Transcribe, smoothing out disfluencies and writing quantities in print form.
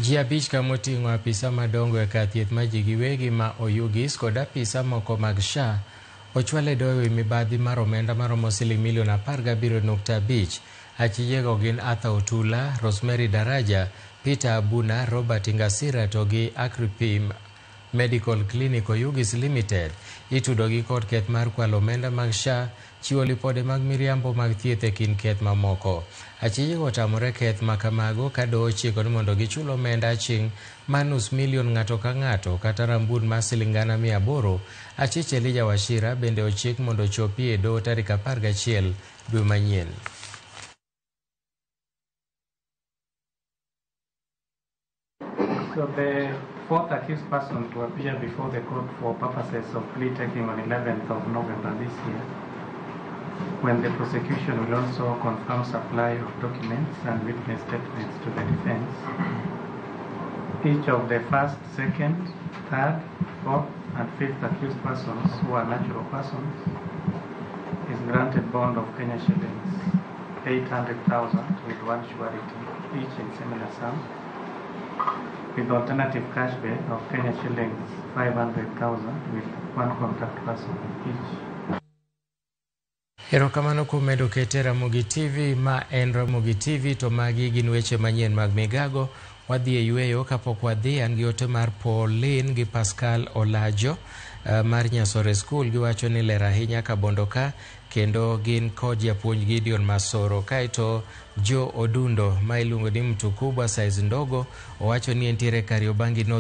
Ji 5 kamoting'o apisa madongo e kar thieth ma ji giwegi ma Oyugis kod apisa moko mag SHA ochwal e doho ewi mibadhi mar omenda maromo siling milion 17.5. Achijego gin Arthur Otula, Rosemary Daraja, Peter Abuna, Robert Ingasira to gi Acripim Medical Clinic Oyugis Limited. Itudogi kod keth mar kwalo omenda mag SHA, chiwo lipode mag miriambo mag thieth e kind keth mamoko. Achijego otamore keth makamago ka doho ochiko ni mondo gichul omenda aching' mar nus milion ng'ato ka ng'ato kata rambun mar siling 800,000. Achich Elijah Wachira bende ochik mondo ochopi e doho tarik 11 dwe manyien. So the fourth accused person to appear before the court for purposes of plea taking on 11th of November this year, when the prosecution will also confirm supply of documents and witness statements to the defense. Each of the first, second, third, fourth, and fifth accused persons who are natural persons is granted bond of Kenya shillings 800,000 with one surety, each in similar sum, with alternative cash bail of Kenya shillings 500,000 with one contact person each. Erokamano kuom medo kete Ramogi TV, ma en Ramogi TV to magi gin weche manyien mag migago. Wadhi e yweyo kapok wadhi an gi ote mar Pauline gi Pascal Olajo mar Nyasore School. Giwacho ni ler ahinya Kabondo ka kendo gin kod japuonj Gideon Masoro. Kaeto Jo Odundo ma iluongo ni Mtu Kubwa size ndogo owacho ni entiere Kariobangi North.